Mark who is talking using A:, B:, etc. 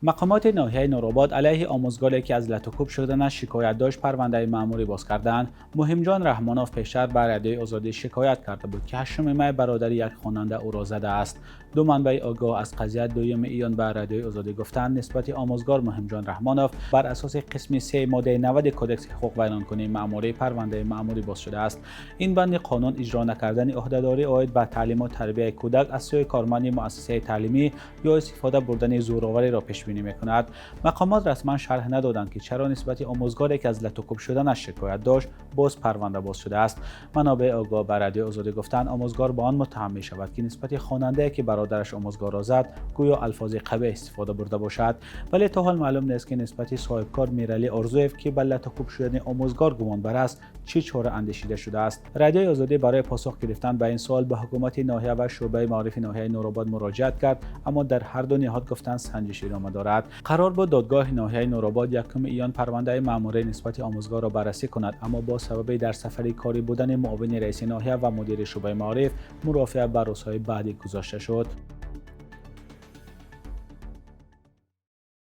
A: Мақомоти ноҳияи Нуробод алайҳи омӯзгоре, ки аз лату кӯб шуданаш шикоят дошт, парвандаи маъмурӣ боз карданд. Муҳимҷон Раҳмонов пештар ба Радиои Озодӣ шикоят карда буд, ки 8 май бародари як хонанда ӯро задааст. Ду манбаи огоҳ аз қазия 2 июн ба Радиои Озодӣ гуфтанд, нисбати омӯзгор Муҳимҷон Раҳмонов бар асоси қисми 3 моддаи 90 Кодекси ҳуқуқвайронкунии маъмурӣ парвандаи маъмурӣ боз шудааст. Ин банди қонун иҷро накардани ӯҳдадорӣ оид ба таълиму тарбияи кӯдак аз сӯи корманди муассисаи таълимӣ ё истифода бурдани зӯровариро пешбинӣ мекунад. Мақомот расман шарҳ надоданд, ки чаро нисбати омӯзгоре, ки аз лату кӯб шуданаш шикоят дошт, боз парванда боз шудааст. Манобеи огоҳ ба Радиои Озодӣ гуфтанд, омӯзгор ба он муттаҳам мешавад, ки нисбати хонандае, ки бародараш омӯзгорро зад, гӯё алфози қабеҳ истифода бурда бошад. Вале то ҳол маълум нест, ки нисбати соҳибкор Миралӣ Орзуев, ки ба лату кӯб шудани омӯзгор гумонбар аст, чӣ чора андешида шудааст. Радиои Озодӣ барои посух гирифтан ба ин суол ба ҳукумати ноҳия ва шӯъбаи маорифи ноҳияи Нуробод муроҷиат кард, аммо дар ҳар ду ниҳод гуфтанд, санҷиш идома дорад. Қарор буд додгоҳи ноҳияи Нуробод 1 июн парвандаи маъмурӣ нисбати омӯзгорро баррасӣ кунад, аммо бо сабаби дар сафари корӣ будани муовини раиси ноҳия ва мудири шӯъбаи маориф, мурофиа ба рӯзҳои баъдӣ гузошта шуд.